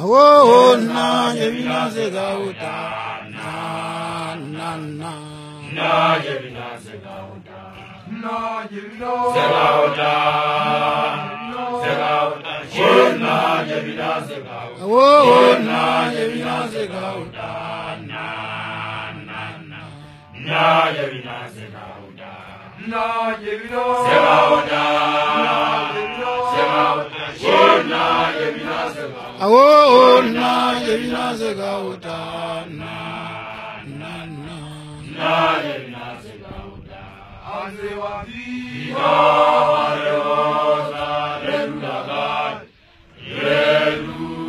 Oh, na yebina se gauta na na na na yebina se gauta na yebina se gauta se gauta na yebina se gauta Oh, na yebina se gauta na na na na yebina se gauta na yebina se gauta se gauta na yebina se gauta Oh, na yebina se gauta na na na na yebina se gauta